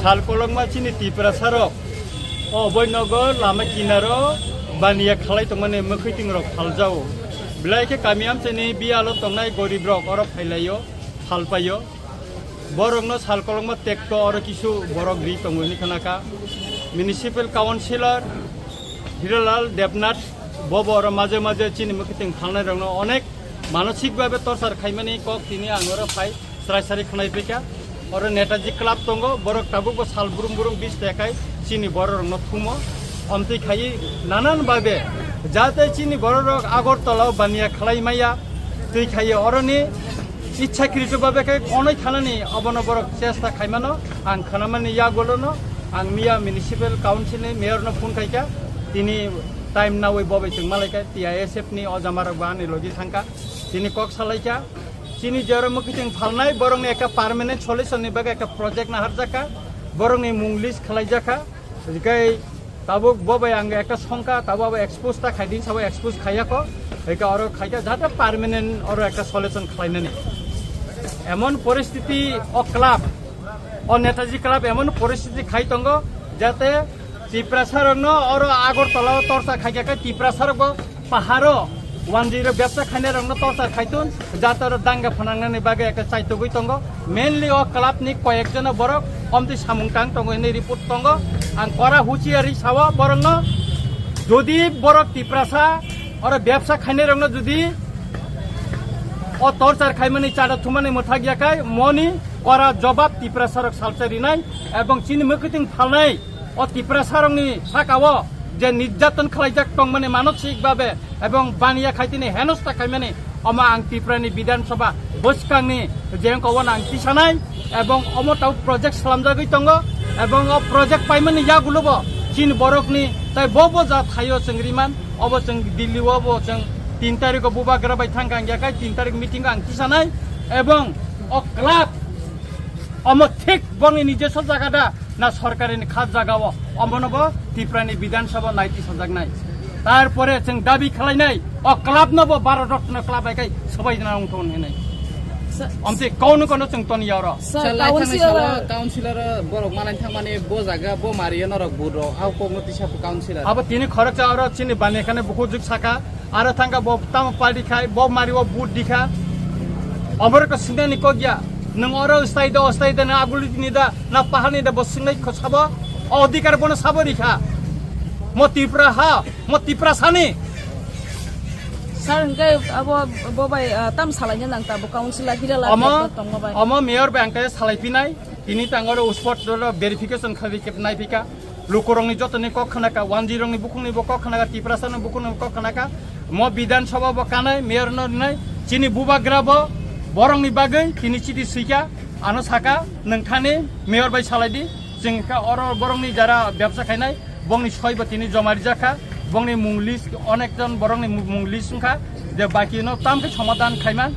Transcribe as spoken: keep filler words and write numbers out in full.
Sal kolokma chini Tiprasa rok o Oboi Nogo lama kinaro baniya khalai tongmani mwkhwiting rok phaljao. Belai khe kami amchaini biyalo tongnai gorib rok oro phailaio, phalpaio. Borokno sal kolokma tekto oro kisu borok ri tongo hinwi khnakha. Municipal Councillor Hiralal Debnath bobo oro maje maje chini mwkhwiting phalnai rokno onek manosik babe torchar khaimani kok tini ang oro phai. Srai srai khwnai phaikha. Oro Netaji Club tongo, borok tabukbo sal brum brum bis tekai chini bororokno thumo. Omtwi khaiwi nanan babe jate chini bororok Agartala o baniya khlai maya twi khaiwi oroni ichhakrito babe khe konoi thanani obono borok chesta khaimano ang khwnamani yagulono ang miya Municipal Council ni Mayor no phone khaikha. Tini time nawi bobai chwng malaikha T I S F ni ojamarok bo ani logi thangkha. Tini kok salaikha. Chini jora mwkhwiting phalnai borokni ekta permanent solution ni bagwi ekta project naharjakha, borokni mung list khlaijakha. Hikai tabuk bo bai ang ekta songkha, tabuk abo expose ta khaidin sabo expose khaiyakho. Hikai oro khaikha jate permanent oro ekta solution khlainani. Emon poristiti o club, o Netaji Club emon poristiti khai tongo jate Tiprasa rokno oro Agartala o torchar khaikha khe Tiprasa rokbo paharo wanjwi rok bebsa khainai rokno torchar khaitun jate oro danga phanangnani bagwi ekta chaitugwi tongo. Mainly o club ni koyek jona borok omtwi samung tang tongo hinwi report tongo. Ang kora huchiari sawo borokno, jodi borok Tiprasa oro bebsa khainai rokno jodi o torchar khaimani chada thumani mwthak yakhai moni kora jobab Tiprasa rok salsa rinai ebong chini mwkhwiting phalnai. O Tiprasa rokni saka o je nirjaton khlaijak tongmani manosik babe ebong baniya khaitini henosta khaimani omo ang Tiprani Bidhan Sabha bwskangni je wngkha obono ang tisanai ebong omo tau project slamjagwi tongo ebong o project paimani yagulobo chini borokni tai bo bo ja thaio chwng riman obo chwng Delhi o bo chwng tin tarikh o bubagra bai thangkha ang yakhai tin tarikh meeting o ang tisanai ebong o club omo thik bongni nijeso jaga da na sorkarini kha jaga o, omono bo Tiprani Bidhan Sabha naiti sajaknai. Tarpore chwng dabi khlainai, o club no bo Bharat Ratna club hai kai sabai na wngthon hinai. Sa- Omte kono kono chwng ton yaro. Sa- Sa laithangni councillor salo councillor borok manai thangmani bo jaga bo mariyo norok buro au kokno tisa councillor. Abo tini khoroksa oro chini bani khane bukhuk juk saka. Aro thangkha bo tamo party khai, bo mari o vote dikha. Oborok sinani kokya. Nwng oro stay da, stay da, na aguli ni da, na pahani da, bo sinai kho sabo. O odhikar bono sabo rikha. Mo Tripura ha, mo Tripura sani. Sir, hingke abo bo bai, ah, tam salaina nang ta bo councillor Hiralal Omo, Debnath tongma bai. Omo mayor bai angke salai pinai. Tini tangoro spot oro verification khlai khe nai phika. Lukurokni jotoni kok khnaka, wanjirokni bukhukni bo kok khnaka, Tiprasani bukhukni bo kok khnaka. Mo Bidhan Sabha bo kanai, mayor no rinai, chini bubagra bo borokni bagwi tini chiti swika, ano saka, nwng thani mayor bai salai di, chwng kha oro borokni jara bebsa khainai, bongni soi bo tini joma rijak kha, bongni mung list, onek jon borokni mung list wngkha, je baki no tam khe somadhan khaima.